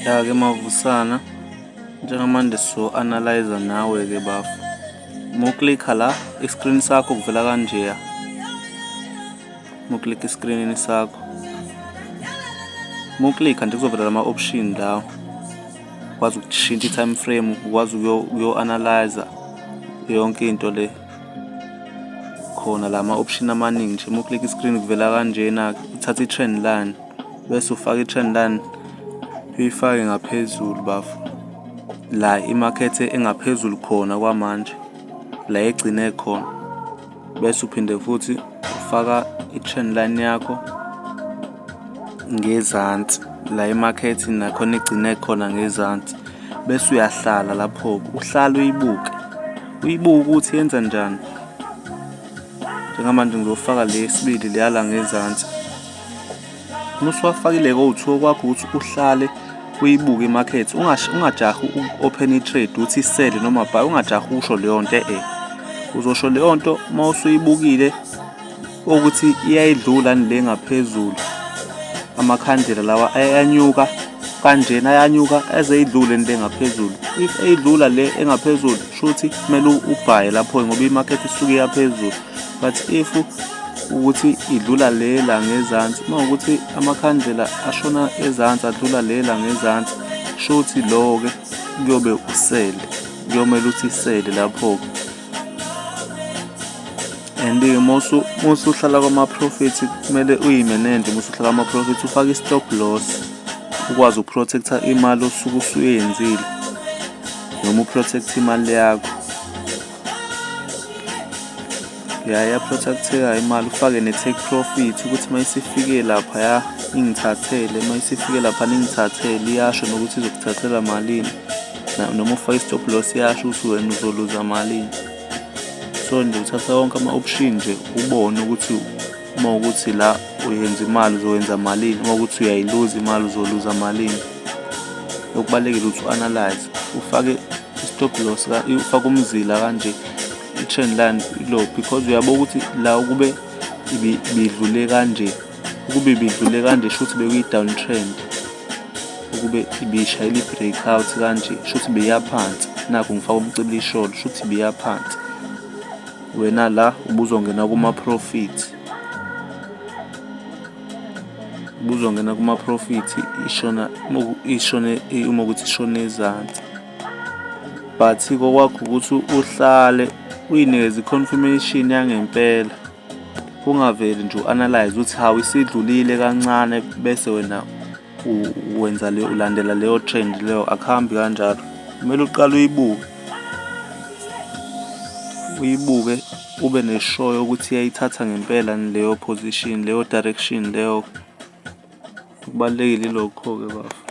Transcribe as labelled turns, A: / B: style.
A: Ya-ke Mavusana, njengamanje sizo-analyse-a nawe-ke bafo. Uma uklikha la, iskrini sakho kuvela kanjeya. Uma uklikha iskrinini sakho. Uma uklikha nje kuzovela lama-option lawa. Ukwazi ukushintsha i-time frame, ukwazi ukuyo-analyse yonke into le. Khona la ma-option amaningi nje. Uma uklikha iskrini kuvela kanjena, uthatha i-trend line bese ufaka i-trend line, uyifake ngaphezulu bafo. La imakethe engaphezulu khona kwamanje, la egcine khona. Bese uphinde futhi ufaka i-trend line yakho ngezansi, la imakethe nakhona igcine khona ngezansi. Bese uyahlala lapho-ke, uhlale uyibuke, uyibuke ukuthi yenza njani. Njengamanje ngizofaka le yesibili le yala ngezansi. Uma usuwafakile-ke owu-two, okwakho ukuthi uhlale uyibuke imakethe, ungajahi uku-open i-trade uthi i-sell noma buy, ungajahi ukusho leyo nto e-e. Uzosho leyo nto uma usuyibukile ukuthi iyayidlula yini le ngaphezulu. Amakhandlela lawa ayanyuka kanjena, ayanyuka eze idlule le ngaphezulu. If eyidlula le engaphezulu, shuthi kumele ubhaye lapho ngoba imakethe isuke iyaphezulu. But if ukuthi idlula le la ngezansi, uma ukuthi amakhandlela ashona ezansi adlula le la ngezansi, shuthi lo-ke kuyobe usele, kuyomele uthi isele lapho-ke. And-ke uma usuhlala kwama-profit kumele uyimenenje, uma usuhlala kwama-profit ufake i-stop loss, ukwazi uku-protect-a imali osuke usuyenzile noma u-protect imali yakho. Ya, iya-protect-eka imali, ufake ne-take profit ukuthi uma isifike laphaya ingithathele, uma isifike laphana ingithathele, iyasho nokuthi izokuthathela malini. Noma ufake i-stop loss iyasho ukuthi wena uzoluza malini. So nje uthatha wonke ama-option nje ubone ukuthi uma ukuthi la uyenza imali uzowenza malini, uma ukuthi uyayiluza imali uzoluza malini. Okubalulekile ukuthi u-analyse, ufake i-stop loss, ufake umzila kanje, i-trend line lo, because uyabo ukuthi la ukube ibidlule kanje, ukube ibidlule kanje shuthi bekuyi-down trend. Ukube ibishayela i-breakout kanje shuthi beya phansi. Nakhu ngifaka umcibilisholo, shuthi beya phansi. Wena la ubuzongena kuma-profit, ubuzongena kuma-profit ishona ishone uma ukuthi ishone ezansi. But kokwakho ukuthi uhlale uyinikeze i-confirmation yangempela, ungaveli nje u-analyse ukuthi hawu isidlulile kancane bese wena wenza le, ulandela leyo trend leyo. Akuhambi kanjalo, kumele uqale uyibuke, uyibuke ube ne-sure yokuthi iyayithatha ngempela leyo position, leyo direction leyo. Kubalulekile ilokho-ke bafo.